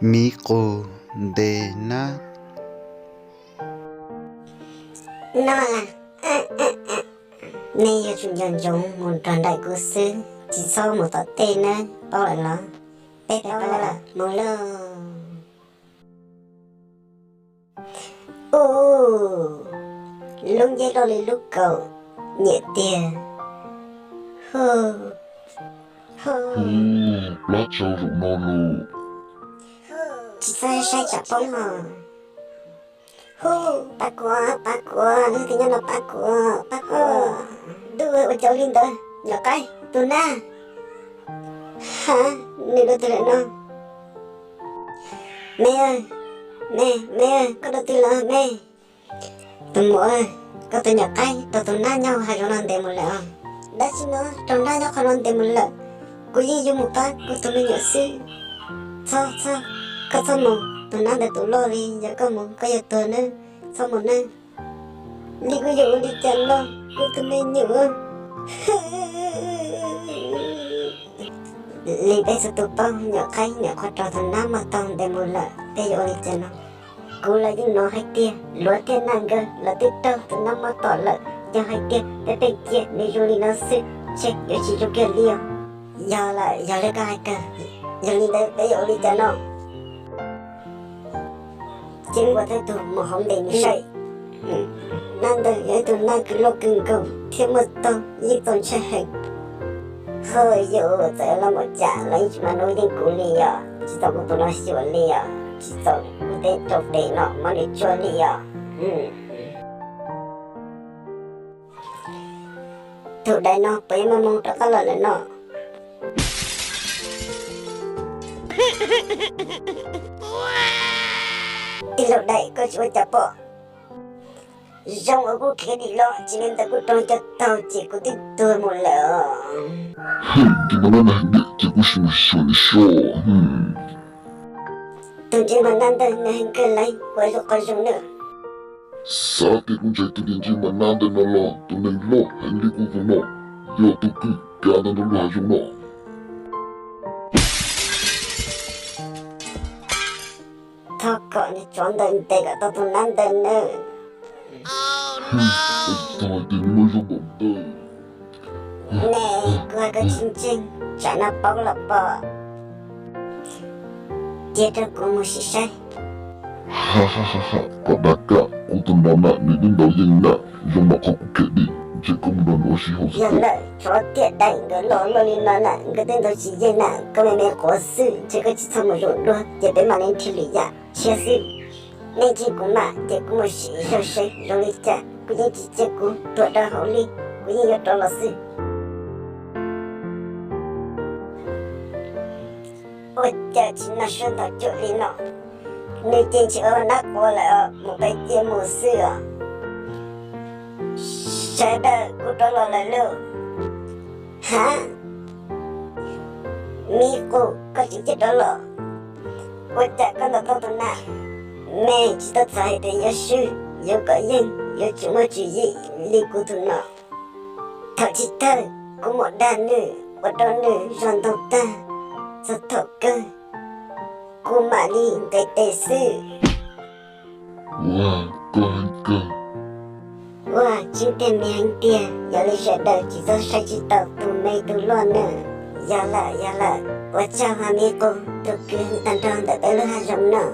Miv qus ntes nab. No las, nej yuav tsum nco ntsoov mus nrog nraim kuv xwb, tsis txhob mus tom tej nawb, paub lawm los? Peb paub lawm, mus lauj. Ub, lub ncej loj li lub kaum, nyiam tiag. Hu, hu, plab tsau zaum no los. Tsis txhob saib tsam poob hos. Hu, pab kuv, pab kuv, leej twg nyob no pab kuv, pab kuv. Ntuj, ua cas li ntawd, nyuam qaib, tus nab. Ha, nws dua twg lawm no? Me, me, me, koj dua twg los me? Tus muam, koj tus nyuam qaib raug tus nab nyob hav zoov no ntes mus lawm os. Dab tsi no, raug nab nyob qhov no ntes mus lawm? Kuv yeej yuav mus pab kuv tus me nyuam xwb. Txhob, txhob, koj txhob mus, tus nab ntawd tus loj li, yog koj mus koj yuav tuag nawb, txhob mus nawb. Lis, kuv yuav ua li cas no, kuv tus me nyuam. Lis, peb txhua tus paub nyuam qaib niam qhuav raug tus nab muag taug ntes mus lawm, peb yuav ua li cas no? Kuv los yeej hnov hais tias luav thiab naj nkawd los twb raug tus nab muab tom lawm, yog hais tias peb pheej cia nws zoo li no xwb, ntshe yuav tsis zoo kiag li os. Yog lawm, yog li koj hais kawg, yog li ntawd peb yuav ua li cas no? Cia kuv ua thawj tug mus hauv ntes nws saib. Nab ntawd yog ib tug nab kws loj kawg nkaus thiab muaj taug yeej txaus ntshai heev. Ho yus txawm los mus cas los yeej tsis mag nub yeej kuv li os, tsis txaus kuv tus no xyuas li os, tsis txaus kuv tej rau tes no muab nws tsuag li os. Tus dais no puas yuav muaj moo rov qab los lawm no? Tij laug dais, koj tsis ua cas pom? Zoo uas kuv khiav dim los, tsis li ntawd kuv raug coj taug ces kuv twb tuag mus lawm os. Tus ntsej muag nab ntawd nws heev kawg lauj, ua zoo qhov zoo na. Xav tias kuv ntshai tus ntsej muag nab ntawd no los tus neeg loj heev li kuv tus no yog tus kws kav ntawm lub hav zoov no. Thov kom nws tsov ntawd ntes kom tau tus nab ntawd nawb. Tog hais tias nws muaj zog npaum ntawd. Ne, kuv hais koj tsis ntseeg, tsam no paub los pom. Cia rau kuv mus sim saib. Kom dag kam, kuv tus no na nws twb ntaus yeej na, zoo npaum qhov kuv khiav dim, ntshe koj mus nrog nws ua si hauv xwb. Yog lawm, tsov tiam dais nkawd los luaj li no na, nkawd twb ntaus tsis yeej na, koj me me quav xwb, ntshe koj tsis txhob mus zoo dua, ces peb mam li nrhiav lwm yam tshiab xwb. Nej ntseeg kuv mas, ces kuv mus sim zog seb zoo li cas, kuv yeej tsis cia kuv tuag rau hauv li, kuv yeej yuav rov los xwb. Ua cas tsis noj suab ntaus cuam li no? Nws ces ntshe ua nab quav lawm os, mus pem cia mus xwb os. Sawv daws, kuv rov los lawm lauj. Ha, me qus, koj tseem cia rov los? Ua cas koj ntaus tau tus nab? Me tsis tau txhais hais tias yuav swb, yuav kom yeej, yuav tsum muaj tswv yim li kuv tus no. Thaum chiv thawj kuv mus dag nws ua rau nws zog ntoo tag, txog thaum kawg kuv mam li nqis tes xwb. Ua, koj heev kawg. Ua, tseeb tiag me heev tiag, yog li sawv daws tsis txhob saib tsis taus tus me tus loj nawb. Yog lawm, yog lawm, ua tsaug hos me qus, tus kws tag nrho ntawm peb lub hav zoov no.